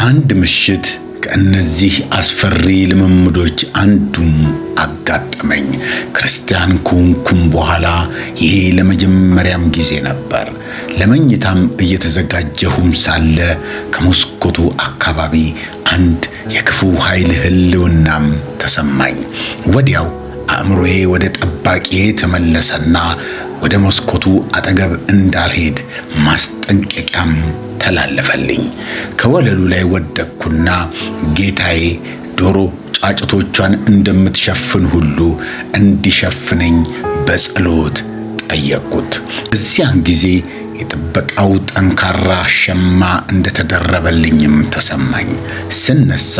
አንድ ምሽት ከእነዚህ አስፈሪ ልምምዶች አንዱም አጋጠመኝ። ክርስቲያን ከሆንኩም በኋላ ይሄ ለመጀመሪያም ጊዜ ነበር። ለመኝታም እየተዘጋጀሁም ሳለ ከመስኮቱ አካባቢ አንድ የክፉ ኃይል ሕልውናም ተሰማኝ። ወዲያው አእምሮዬ ወደ ጠባቂዬ ተመለሰና ወደ መስኮቱ አጠገብ እንዳልሄድ ማስጠንቀቂያም ተላለፈልኝ። ከወለሉ ላይ ወደቅኩና ጌታዬ ዶሮ ጫጭቶቿን እንደምትሸፍን ሁሉ እንዲሸፍነኝ በጸሎት ጠየቅኩት። እዚያን ጊዜ የጥበቃው ጠንካራ ሸማ እንደተደረበልኝም ተሰማኝ። ስነሳ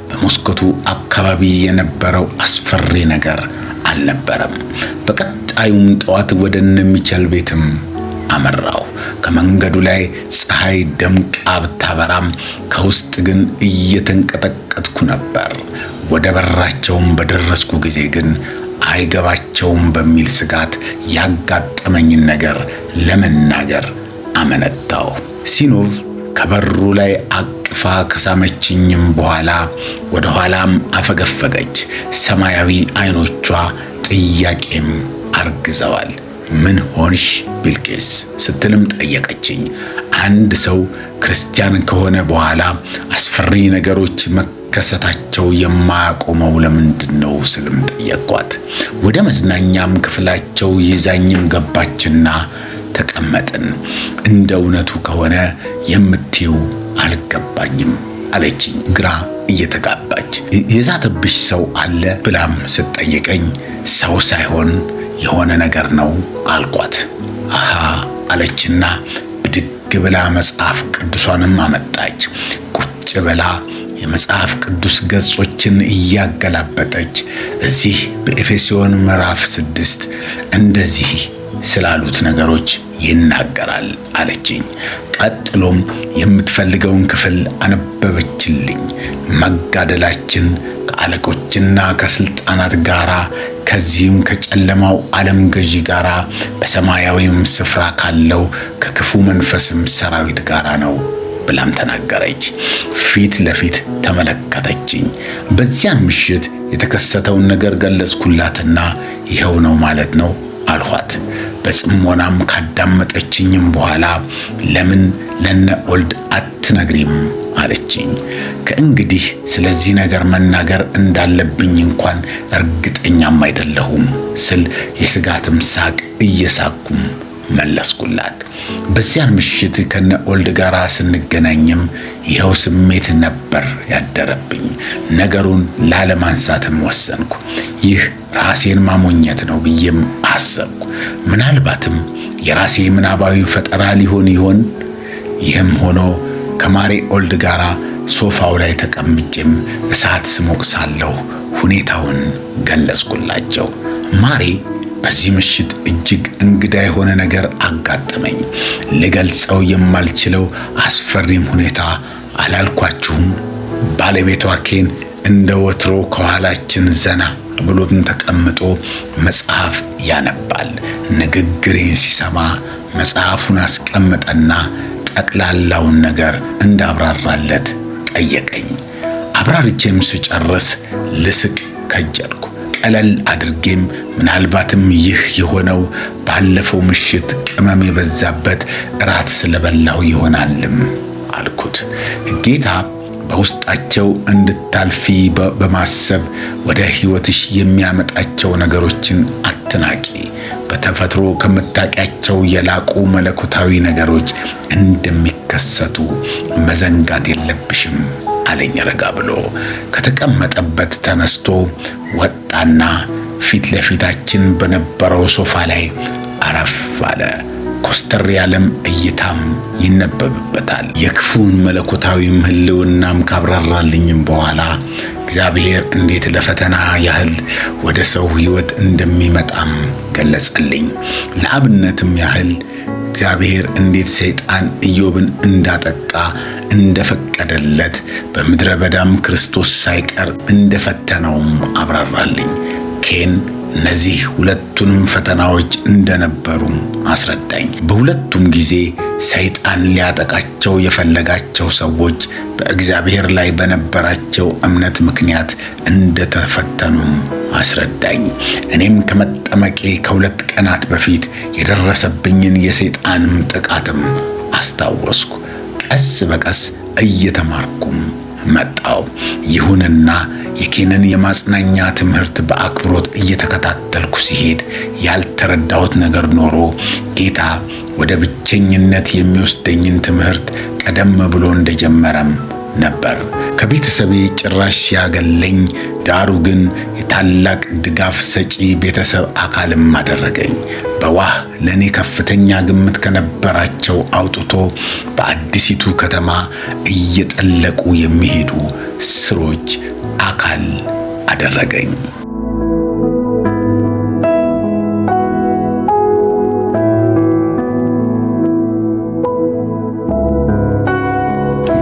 በመስኮቱ አካባቢ የነበረው አስፈሪ ነገር አልነበረም። በቀጣዩም ጠዋት ወደ እነ ሚቸል ቤትም አመራሁ። ከመንገዱ ላይ ፀሐይ ደምቃ ብታበራም ከውስጥ ግን እየተንቀጠቀጥኩ ነበር። ወደ በራቸውም በደረስኩ ጊዜ ግን አይገባቸውም በሚል ስጋት ያጋጠመኝን ነገር ለመናገር አመነታሁ። ሲኖቭ ከበሩ ላይ አቅፋ ከሳመችኝም በኋላ ወደ ኋላም አፈገፈገች። ሰማያዊ አይኖቿ ጥያቄም አርግዘዋል። "ምን ሆንሽ ቢልቂስ?" ስትልም ጠየቀችኝ። አንድ ሰው ክርስቲያን ከሆነ በኋላ አስፈሪ ነገሮች መከሰታቸው የማያቆመው ለምንድን ነው ስልም ጠየቅኳት። ወደ መዝናኛም ክፍላቸው ይዛኝም ገባችና ተቀመጥን። "እንደ እውነቱ ከሆነ የምትይው አልገባኝም" አለችኝ ግራ እየተጋባች። "የዛተብሽ ሰው አለ?" ብላም ስትጠይቀኝ "ሰው ሳይሆን የሆነ ነገር ነው" አልኳት። "አሃ" አለችና ብድግ ብላ መጽሐፍ ቅዱሷንም አመጣች። ቁጭ ብላ የመጽሐፍ ቅዱስ ገጾችን እያገላበጠች "እዚህ በኤፌሶን ምዕራፍ 6 እንደዚህ ስላሉት ነገሮች ይናገራል" አለችኝ። ቀጥሎም የምትፈልገውን ክፍል አነበበችልኝ። መጋደላችን ከአለቆችና ከስልጣናት ጋራ፣ ከዚህም ከጨለማው ዓለም ገዢ ጋራ፣ በሰማያዊም ስፍራ ካለው ከክፉ መንፈስም ሰራዊት ጋራ ነው ብላም ተናገረች። ፊት ለፊት ተመለከተችኝ። በዚያን ምሽት የተከሰተውን ነገር ገለጽኩላትና "ይኸው ነው ማለት ነው" አልኋት። በጽሞናም ካዳመጠችኝም በኋላ "ለምን ለነ ኦልድ አትነግሪም?" አለችኝ። ከእንግዲህ ስለዚህ ነገር መናገር እንዳለብኝ እንኳን እርግጠኛም አይደለሁም ስል የስጋትም ሳቅ እየሳኩም መለስኩላት። በዚያን ምሽት ከነ ኦልድ ጋር ስንገናኝም ይኸው ስሜት ነበር ያደረብኝ። ነገሩን ላለማንሳትም ወሰንኩ። ይህ ራሴን ማሞኘት ነው ብዬም አሰብኩ። ምናልባትም የራሴ ምናባዊ ፈጠራ ሊሆን ይሆን? ይህም ሆኖ ከማሪ ኦልድ ጋር ሶፋው ላይ ተቀምጬም እሳት ስሞቅ ሳለሁ ሁኔታውን ገለጽኩላቸው። "ማሬ፣ በዚህ ምሽት እጅግ እንግዳ የሆነ ነገር አጋጠመኝ። ልገልጸው የማልችለው አስፈሪም ሁኔታ አላልኳችሁም? ባለቤቷ ኬን እንደ ወትሮ ከኋላችን ዘና ብሎም ተቀምጦ መጽሐፍ ያነባል። ንግግሬን ሲሰማ መጽሐፉን አስቀመጠና ጠቅላላውን ነገር እንዳብራራለት ጠየቀኝ። አብራርቼም ስጨርስ ልስቅ ከጀልኩ። ቀለል አድርጌም ምናልባትም ይህ የሆነው ባለፈው ምሽት ቅመም የበዛበት እራት ስለበላሁ ይሆናልም አልኩት። ጌታ በውስጣቸው እንድታልፊ በማሰብ ወደ ሕይወትሽ የሚያመጣቸው ነገሮችን አትናቂ። በተፈጥሮ ከምታውቂያቸው የላቁ መለኮታዊ ነገሮች እንደሚከሰቱ መዘንጋት የለብሽም" አለኝ ረጋ ብሎ። ከተቀመጠበት ተነስቶ ወጣና ፊት ለፊታችን በነበረው ሶፋ ላይ አረፍ አለ። ኮስተር ያለም እይታም ይነበብበታል። የክፉን መለኮታዊም ሕልውናም ካብራራልኝም በኋላ እግዚአብሔር እንዴት ለፈተና ያህል ወደ ሰው ሕይወት እንደሚመጣም ገለጸልኝ። ለአብነትም ያህል እግዚአብሔር እንዴት ሰይጣን ኢዮብን እንዳጠቃ እንደፈቀደለት፣ በምድረ በዳም ክርስቶስ ሳይቀር እንደፈተነውም አብራራልኝ። ኬን እነዚህ ሁለቱንም ፈተናዎች እንደነበሩ አስረዳኝ። በሁለቱም ጊዜ ሰይጣን ሊያጠቃቸው የፈለጋቸው ሰዎች በእግዚአብሔር ላይ በነበራቸው እምነት ምክንያት እንደተፈተኑም አስረዳኝ። እኔም ከመጠመቄ ከ2 ቀናት በፊት የደረሰብኝን የሰይጣንም ጥቃትም አስታወስኩ። ቀስ በቀስ እየተማርኩም መጣሁ። ይሁንና የኬንን የማጽናኛ ትምህርት በአክብሮት እየተከታተልኩ ሲሄድ ያልተረዳሁት ነገር ኖሮ ጌታ ወደ ብቸኝነት የሚወስደኝን ትምህርት ቀደም ብሎ እንደጀመረም ነበር። ከቤተሰቤ ጭራሽ ሲያገለኝ፣ ዳሩ ግን የታላቅ ድጋፍ ሰጪ ቤተሰብ አካልም አደረገኝ። በዋህ ለእኔ ከፍተኛ ግምት ከነበራቸው አውጥቶ በአዲሲቱ ከተማ እየጠለቁ የሚሄዱ ስሮች አካል አደረገኝ።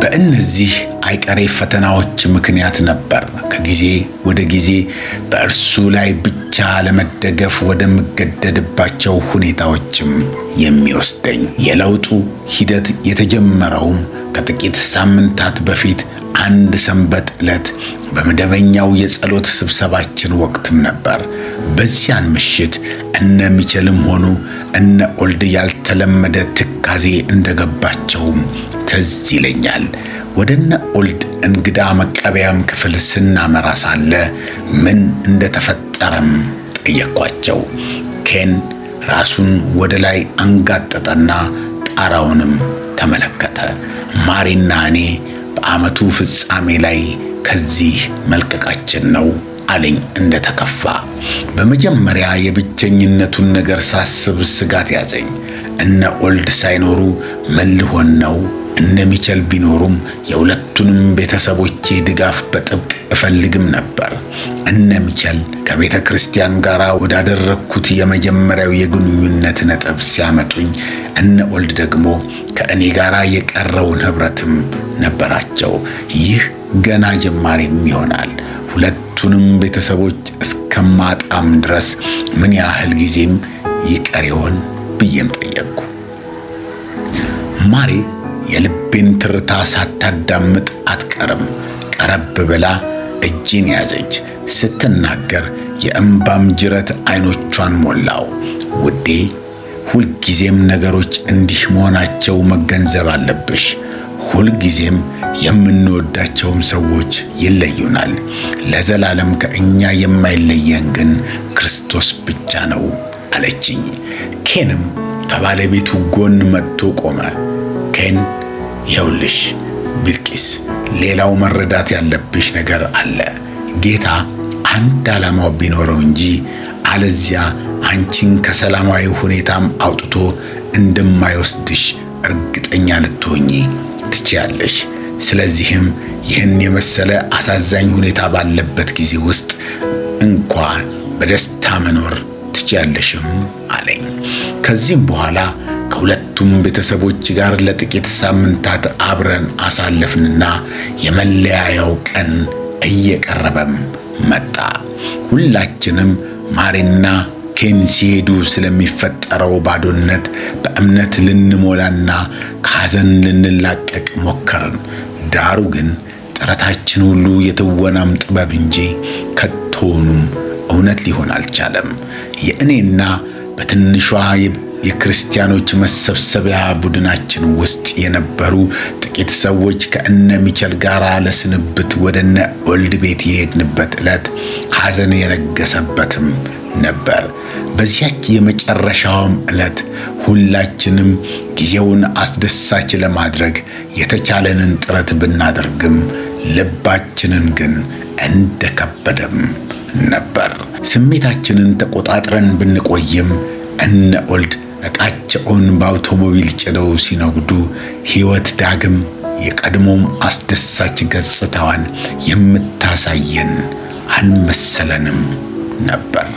በእነዚህ አይቀሬ ፈተናዎች ምክንያት ነበር ከጊዜ ወደ ጊዜ በእርሱ ላይ ብቻ ለመደገፍ ወደምገደድባቸው ሁኔታዎችም የሚወስደኝ። የለውጡ ሂደት የተጀመረውም ከጥቂት ሳምንታት በፊት አንድ ሰንበት ዕለት በመደበኛው የጸሎት ስብሰባችን ወቅትም ነበር። በዚያን ምሽት እነ ሚቸልም ሆኑ እነ ኦልድ ያልተለመደ ትካዜ እንደገባቸውም ትዝ ይለኛል። ወደ እነ ኦልድ እንግዳ መቀበያም ክፍል ስናመራ ሳለ ምን እንደተፈጠረም ጠየቅኳቸው። ኬን ራሱን ወደ ላይ አንጋጠጠና ጣራውንም ተመለከተ። ማሪና እኔ በዓመቱ ፍጻሜ ላይ ከዚህ መልቀቃችን ነው አለኝ እንደተከፋ። በመጀመሪያ የብቸኝነቱን ነገር ሳስብ ስጋት ያዘኝ። እነ ኦልድ ሳይኖሩ ምን ልሆን ነው? እነ ሚቸል ቢኖሩም የሁለቱንም ቤተሰቦቼ ድጋፍ በጥብቅ እፈልግም ነበር። እነ ሚቸል ከቤተ ክርስቲያን ጋር ወዳደረግኩት የመጀመሪያው የግንኙነት ነጥብ ሲያመጡኝ፣ እነ ኦልድ ደግሞ ከእኔ ጋር የቀረውን ኅብረትም ነበራቸው። ይህ ገና ጀማሪም ይሆናል። ሁለቱንም ቤተሰቦች እስከማጣም ድረስ ምን ያህል ጊዜም ይቀር ይሆን ብዬም ጠየቅኩ። ማሬ የልቤን ትርታ ሳታዳምጥ አትቀርም። ቀረብ ብላ እጄን ያዘች። ስትናገር የእምባም ጅረት አይኖቿን ሞላው። ውዴ፣ ሁልጊዜም ነገሮች እንዲህ መሆናቸው መገንዘብ አለብሽ። ሁልጊዜም የምንወዳቸውም ሰዎች ይለዩናል። ለዘላለም ከእኛ የማይለየን ግን ክርስቶስ ብቻ ነው አለችኝ። ኬንም ከባለቤቱ ጎን መጥቶ ቆመ። ኬን፣ ይኸውልሽ ቢልቂስ፣ ሌላው መረዳት ያለብሽ ነገር አለ። ጌታ አንድ ዓላማው ቢኖረው እንጂ አለዚያ አንቺን ከሰላማዊ ሁኔታም አውጥቶ እንደማይወስድሽ እርግጠኛ ልትሆኚ ትችያለሽ። ስለዚህም ይህን የመሰለ አሳዛኝ ሁኔታ ባለበት ጊዜ ውስጥ እንኳን በደስታ መኖር ትችያለሽም አለኝ። ከዚህም በኋላ ከሁለቱም ቤተሰቦች ጋር ለጥቂት ሳምንታት አብረን አሳለፍንና የመለያያው ቀን እየቀረበም መጣ። ሁላችንም ማሪና ኬን ሲሄዱ ስለሚፈጠረው ባዶነት በእምነት ልንሞላና ከሐዘን ልንላቀቅ ሞከርን። ዳሩ ግን ጥረታችን ሁሉ የትወናም ጥበብ እንጂ ከቶውኑም እውነት ሊሆን አልቻለም። የእኔና በትንሿ የክርስቲያኖች መሰብሰቢያ ቡድናችን ውስጥ የነበሩ ጥቂት ሰዎች ከእነ ሚቸል ጋር ለስንብት ወደ እነ ኦልድ ቤት የሄድንበት ዕለት ሐዘን የነገሰበትም ነበር። በዚያች የመጨረሻውም ዕለት ሁላችንም ጊዜውን አስደሳች ለማድረግ የተቻለንን ጥረት ብናደርግም ልባችንን ግን እንደከበደም ነበር። ስሜታችንን ተቆጣጥረን ብንቆይም እነ ኦልድ ዕቃቸውን በአውቶሞቢል ጭነው ሲነጉዱ ሕይወት ዳግም የቀድሞም አስደሳች ገጽታዋን የምታሳየን አልመሰለንም ነበር።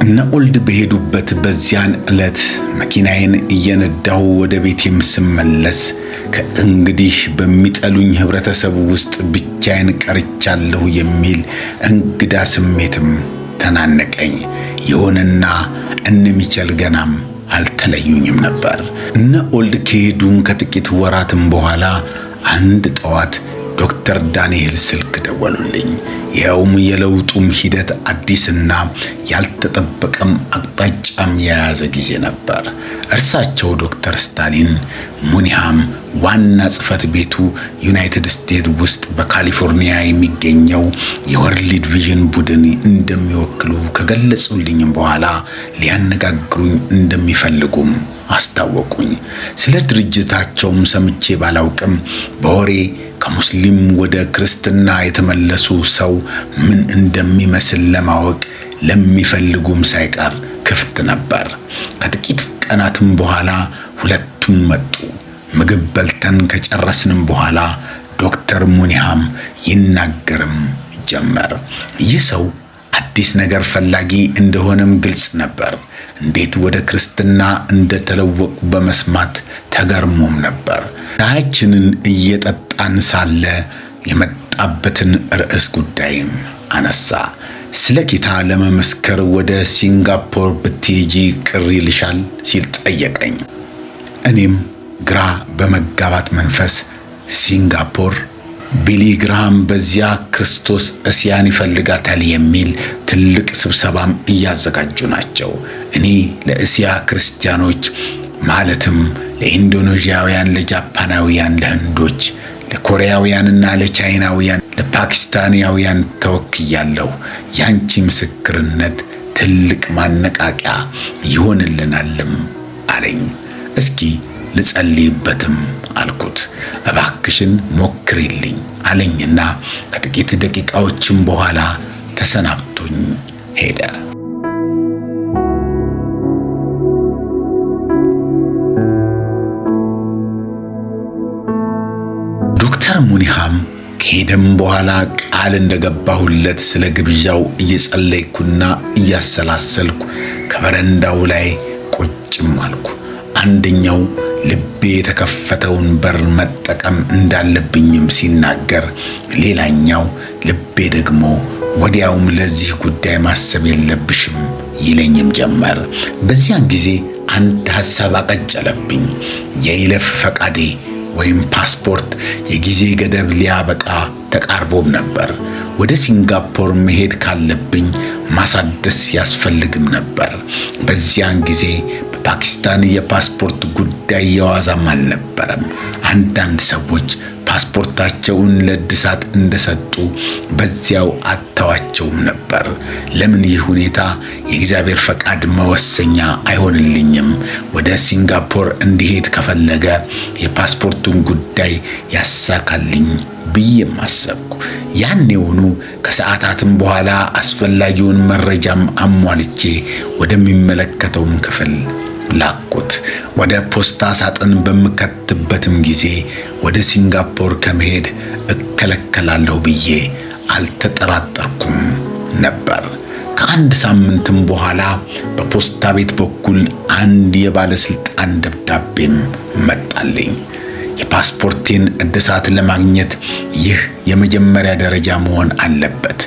እነ ኦልድ በሄዱበት በዚያን ዕለት መኪናዬን እየነዳሁ ወደ ቤቴም ስመለስ ከእንግዲህ በሚጠሉኝ ኅብረተሰብ ውስጥ ብቻዬን ቀርቻለሁ የሚል እንግዳ ስሜትም ተናነቀኝ። ይሁንና እነ ሚቸል ገናም አልተለዩኝም ነበር። እነ ኦልድ ከሄዱም ከጥቂት ወራትም በኋላ አንድ ጠዋት ዶክተር ዳንኤል ስልክ ደወሉልኝ። ይኸውም የለውጡም ሂደት አዲስና ያልተጠበቀም አቅጣጫም የያዘ ጊዜ ነበር። እርሳቸው ዶክተር ስታሊን ሙኒሃም ዋና ጽሕፈት ቤቱ ዩናይትድ ስቴትስ ውስጥ በካሊፎርኒያ የሚገኘው የወርልድ ቪዥን ቡድን እንደሚወክሉ ከገለጹልኝም በኋላ ሊያነጋግሩኝ እንደሚፈልጉም አስታወቁኝ። ስለ ድርጅታቸውም ሰምቼ ባላውቅም በወሬ ከሙስሊም ወደ ክርስትና የተመለሱ ሰው ምን እንደሚመስል ለማወቅ ለሚፈልጉም ሳይቀር ክፍት ነበር። ከጥቂት ቀናትም በኋላ ሁለቱም መጡ። ምግብ በልተን ከጨረስንም በኋላ ዶክተር ሙኒሃም ይናገርም ጀመር። ይህ ሰው አዲስ ነገር ፈላጊ እንደሆነም ግልጽ ነበር። እንዴት ወደ ክርስትና እንደተለወቁ በመስማት ተገርሞም ነበር። ሻያችንን እየጠጣን ሳለ የመጣበትን ርዕስ ጉዳይም አነሳ። ስለ ጌታ ለመመስከር ወደ ሲንጋፖር ብትሄጂ ቅር ይልሻል ሲል ጠየቀኝ። እኔም ግራ በመጋባት መንፈስ ሲንጋፖር ቢሊ ግርሃም በዚያ ክርስቶስ እስያን ይፈልጋታል የሚል ትልቅ ስብሰባም እያዘጋጁ ናቸው። እኔ ለእስያ ክርስቲያኖች ማለትም ለኢንዶኔዥያውያን፣ ለጃፓናውያን፣ ለህንዶች፣ ለኮሪያውያንና ለቻይናውያን፣ ለፓኪስታናውያን ተወክያለሁ። ያንቺ ምስክርነት ትልቅ ማነቃቂያ ይሆንልናልም አለኝ። እስኪ ልጸልይበትም አልኩት። እባክሽን ሞክሪልኝ አለኝና ከጥቂት ደቂቃዎችም በኋላ ተሰናብቶኝ ሄደ። ዶክተር ሙኒሃም ከሄደም በኋላ ቃል እንደገባሁለት ስለ ግብዣው እየጸለይኩና እያሰላሰልኩ ከበረንዳው ላይ ቁጭም አልኩ። አንደኛው ልቤ የተከፈተውን በር መጠቀም እንዳለብኝም ሲናገር፣ ሌላኛው ልቤ ደግሞ ወዲያውም ለዚህ ጉዳይ ማሰብ የለብሽም ይለኝም ጀመር። በዚያን ጊዜ አንድ ሐሳብ አቀጨለብኝ። የይለፍ ፈቃዴ ወይም ፓስፖርት የጊዜ ገደብ ሊያበቃ ተቃርቦም ነበር። ወደ ሲንጋፖር መሄድ ካለብኝ ማሳደስ ያስፈልግም ነበር። በዚያን ጊዜ በፓኪስታን የፓስፖርት ጉዳይ የዋዛም አልነበረም። አንዳንድ ሰዎች ፓስፖርታቸውን ለእድሳት እንደሰጡ በዚያው አተዋቸውም ነበር። ለምን ይህ ሁኔታ የእግዚአብሔር ፈቃድ መወሰኛ አይሆንልኝም? ወደ ሲንጋፖር እንዲሄድ ከፈለገ የፓስፖርቱን ጉዳይ ያሳካልኝ ብዬም አሰብኩ። ያኔውኑ ከሰዓታትም በኋላ አስፈላጊውን መረጃም አሟልቼ ወደሚመለከተውም ክፍል ላኩት። ወደ ፖስታ ሳጥን በምከትበትም ጊዜ ወደ ሲንጋፖር ከመሄድ እከለከላለሁ ብዬ አልተጠራጠርኩም ነበር። ከአንድ ሳምንትም በኋላ በፖስታ ቤት በኩል አንድ የባለስልጣን ደብዳቤም መጣልኝ። የፓስፖርቴን እድሳት ለማግኘት ይህ የመጀመሪያ ደረጃ መሆን አለበት።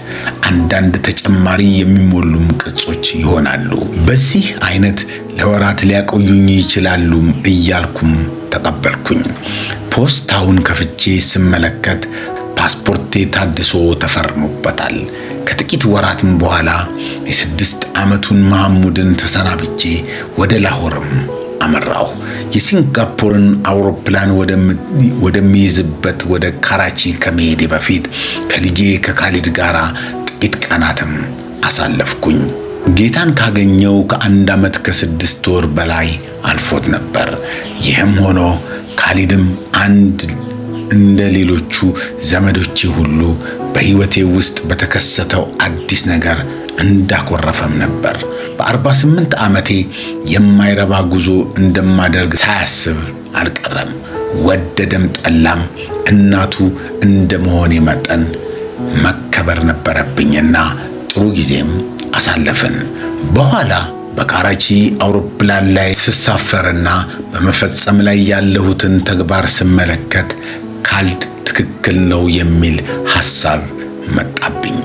አንዳንድ ተጨማሪ የሚሞሉም ቅጾች ይሆናሉ። በዚህ አይነት ለወራት ሊያቆዩኝ ይችላሉ እያልኩም ተቀበልኩኝ። ፖስታውን ከፍቼ ስመለከት ፓስፖርቴ ታድሶ ተፈርሞበታል። ከጥቂት ወራትም በኋላ የ6 ዓመቱን መሐሙድን ተሰናብቼ ወደ ላሆርም አመራሁ። የሲንጋፖርን አውሮፕላን ወደሚይዝበት ወደ ካራቺ ከመሄዴ በፊት ከልጄ ከካሊድ ጋር ጥቂት ቀናትም አሳለፍኩኝ። ጌታን ካገኘው ከ1 ዓመት ከ6 ወር በላይ አልፎት ነበር። ይህም ሆኖ ካሊድም አንድ እንደ ሌሎቹ ዘመዶቼ ሁሉ በሕይወቴ ውስጥ በተከሰተው አዲስ ነገር እንዳኮረፈም ነበር። በ48 ዓመቴ የማይረባ ጉዞ እንደማደርግ ሳያስብ አልቀረም። ወደደም ጠላም እናቱ እንደ መሆኔ መጠን መከበር ነበረብኝና ጥሩ ጊዜም አሳለፍን። በኋላ በካራቺ አውሮፕላን ላይ ስሳፈርና በመፈጸም ላይ ያለሁትን ተግባር ስመለከት ካልድ ትክክል ነው የሚል ሐሳብ መጣብኝ።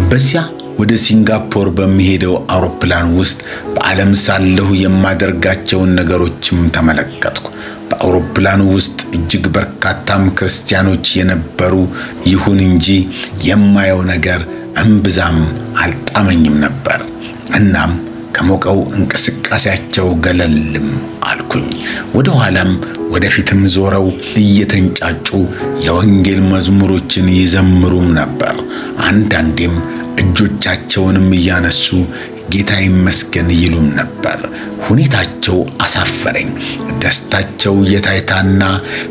በዚያ ወደ ሲንጋፖር በሚሄደው አውሮፕላን ውስጥ በዓለም ሳለሁ የማደርጋቸውን ነገሮችም ተመለከትኩ። በአውሮፕላኑ ውስጥ እጅግ በርካታም ክርስቲያኖች የነበሩ፣ ይሁን እንጂ የማየው ነገር እምብዛም አልጣመኝም ነበር። እናም ከሞቀው እንቅስቃሴያቸው ገለልም አልኩኝ። ወደ ኋላም ወደፊትም ዞረው እየተንጫጩ የወንጌል መዝሙሮችን ይዘምሩም ነበር። አንዳንዴም እጆቻቸውንም እያነሱ ጌታ ይመስገን ይሉም ነበር። ሁኔታቸው አሳፈረኝ። ደስታቸው የታይታና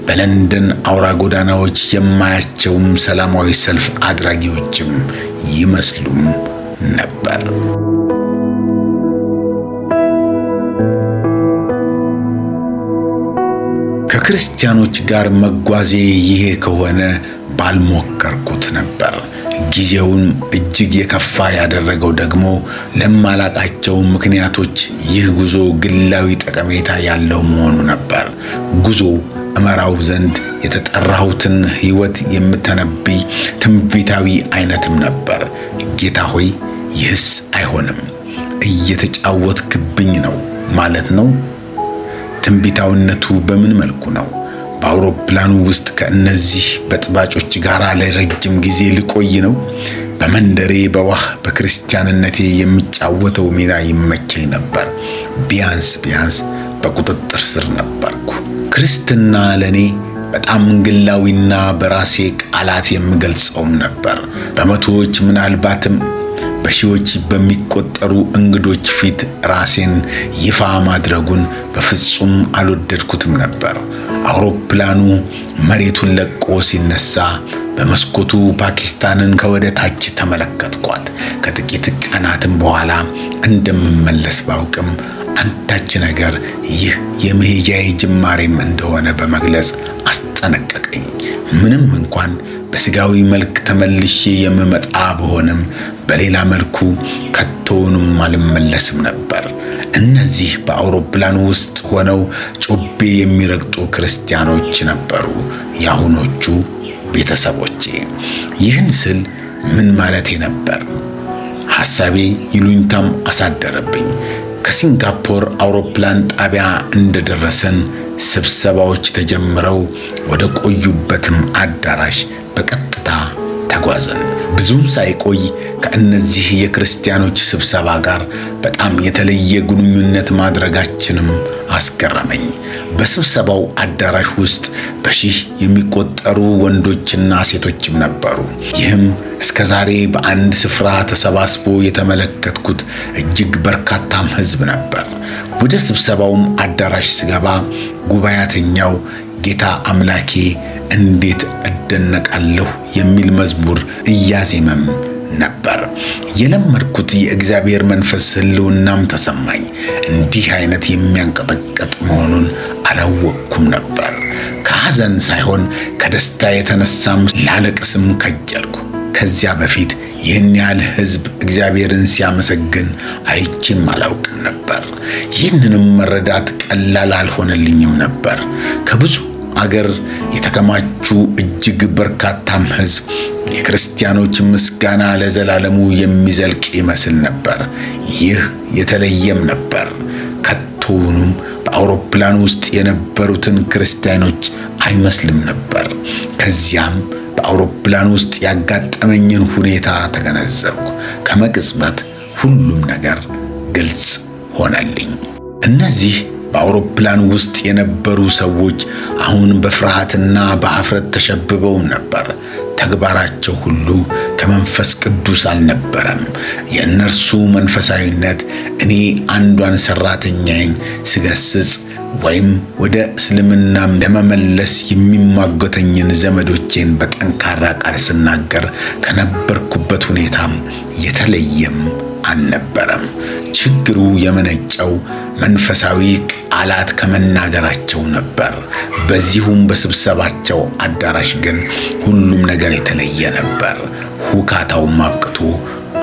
በለንደን አውራ ጎዳናዎች የማያቸውም ሰላማዊ ሰልፍ አድራጊዎችም ይመስሉም ነበር። ከክርስቲያኖች ጋር መጓዜ ይሄ ከሆነ ባልሞከርኩት ነበር። ጊዜውን እጅግ የከፋ ያደረገው ደግሞ ለማላቃቸው ምክንያቶች ይህ ጉዞ ግላዊ ጠቀሜታ ያለው መሆኑ ነበር። ጉዞው እመራው ዘንድ የተጠራሁትን ሕይወት የምተነብይ ትንቢታዊ አይነትም ነበር። ጌታ ሆይ፣ ይህስ አይሆንም፣ እየተጫወትክብኝ ነው ማለት ነው። ትንቢታዊነቱ በምን መልኩ ነው? በአውሮፕላኑ ውስጥ ከእነዚህ በጥባጮች ጋር ለረጅም ጊዜ ልቆይ ነው? በመንደሬ በዋህ በክርስቲያንነቴ የሚጫወተው ሚና ይመቸኝ ነበር። ቢያንስ ቢያንስ በቁጥጥር ስር ነበርኩ። ክርስትና ለእኔ በጣም ግላዊና በራሴ ቃላት የምገልጸውም ነበር። በመቶዎች ምናልባትም በሺዎች በሚቆጠሩ እንግዶች ፊት ራሴን ይፋ ማድረጉን በፍጹም አልወደድኩትም ነበር። አውሮፕላኑ መሬቱን ለቆ ሲነሳ በመስኮቱ ፓኪስታንን ከወደ ታች ተመለከትኳት። ከጥቂት ቀናትም በኋላ እንደምመለስ ባውቅም አንዳች ነገር ይህ የመሄጃዬ ጅማሬም እንደሆነ በመግለጽ አስጠነቀቀኝ። ምንም እንኳን በስጋዊ መልክ ተመልሼ የምመጣ ብሆንም በሌላ መልኩ ከቶውንም አልመለስም ነበር። እነዚህ በአውሮፕላኑ ውስጥ ሆነው ጮቤ የሚረግጡ ክርስቲያኖች ነበሩ የአሁኖቹ ቤተሰቦቼ። ይህን ስል ምን ማለቴ ነበር? ሐሳቤ ይሉኝታም አሳደረብኝ። ከሲንጋፖር አውሮፕላን ጣቢያ እንደደረሰን ስብሰባዎች ተጀምረው ወደ ቆዩበትም አዳራሽ በቀጥታ ተጓዝን። ብዙም ሳይቆይ ከእነዚህ የክርስቲያኖች ስብሰባ ጋር በጣም የተለየ ግንኙነት ማድረጋችንም አስገረመኝ። በስብሰባው አዳራሽ ውስጥ በሺህ የሚቆጠሩ ወንዶችና ሴቶችም ነበሩ። ይህም እስከ ዛሬ በአንድ ስፍራ ተሰባስቦ የተመለከትኩት እጅግ በርካታም ሕዝብ ነበር። ወደ ስብሰባውም አዳራሽ ስገባ ጉባኤተኛው ጌታ አምላኬ እንዴት እደነቃለሁ የሚል መዝሙር እያዜመም ነበር። የለመድኩት የእግዚአብሔር መንፈስ ሕልውናም ተሰማኝ። እንዲህ አይነት የሚያንቀጠቅጥ መሆኑን አላወቅኩም ነበር። ከሐዘን ሳይሆን ከደስታ የተነሳም ላለቅስም ከጀልኩ። ከዚያ በፊት ይህን ያህል ሕዝብ እግዚአብሔርን ሲያመሰግን አይቼም አላውቅም ነበር። ይህንንም መረዳት ቀላል አልሆነልኝም ነበር። ከብዙ አገር የተከማቹ እጅግ በርካታም ሕዝብ የክርስቲያኖች ምስጋና ለዘላለሙ የሚዘልቅ ይመስል ነበር። ይህ የተለየም ነበር። ከቶውኑም በአውሮፕላን ውስጥ የነበሩትን ክርስቲያኖች አይመስልም ነበር። ከዚያም በአውሮፕላን ውስጥ ያጋጠመኝን ሁኔታ ተገነዘብኩ። ከመቅጽበት ሁሉም ነገር ግልጽ ሆነልኝ። እነዚህ በአውሮፕላን ውስጥ የነበሩ ሰዎች አሁን በፍርሃትና በአፍረት ተሸብበው ነበር። ተግባራቸው ሁሉ ከመንፈስ ቅዱስ አልነበረም። የእነርሱ መንፈሳዊነት እኔ አንዷን ሰራተኛዬን ስገስጽ ወይም ወደ እስልምናም ለመመለስ የሚሟገተኝን ዘመዶቼን በጠንካራ ቃል ስናገር ከነበርኩበት ሁኔታም የተለየም አልነበረም። ችግሩ የመነጨው መንፈሳዊ ቃላት ከመናገራቸው ነበር። በዚሁም በስብሰባቸው አዳራሽ ግን ሁሉም ነገር የተለየ ነበር። ሁካታውም አብቅቶ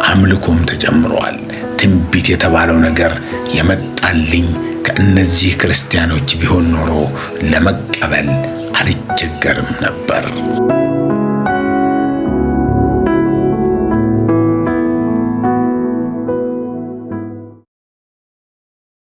አምልኮም ተጨምሯል። ትንቢት የተባለው ነገር የመጣልኝ ከእነዚህ ክርስቲያኖች ቢሆን ኖሮ ለመቀበል አልቸገርም ነበር።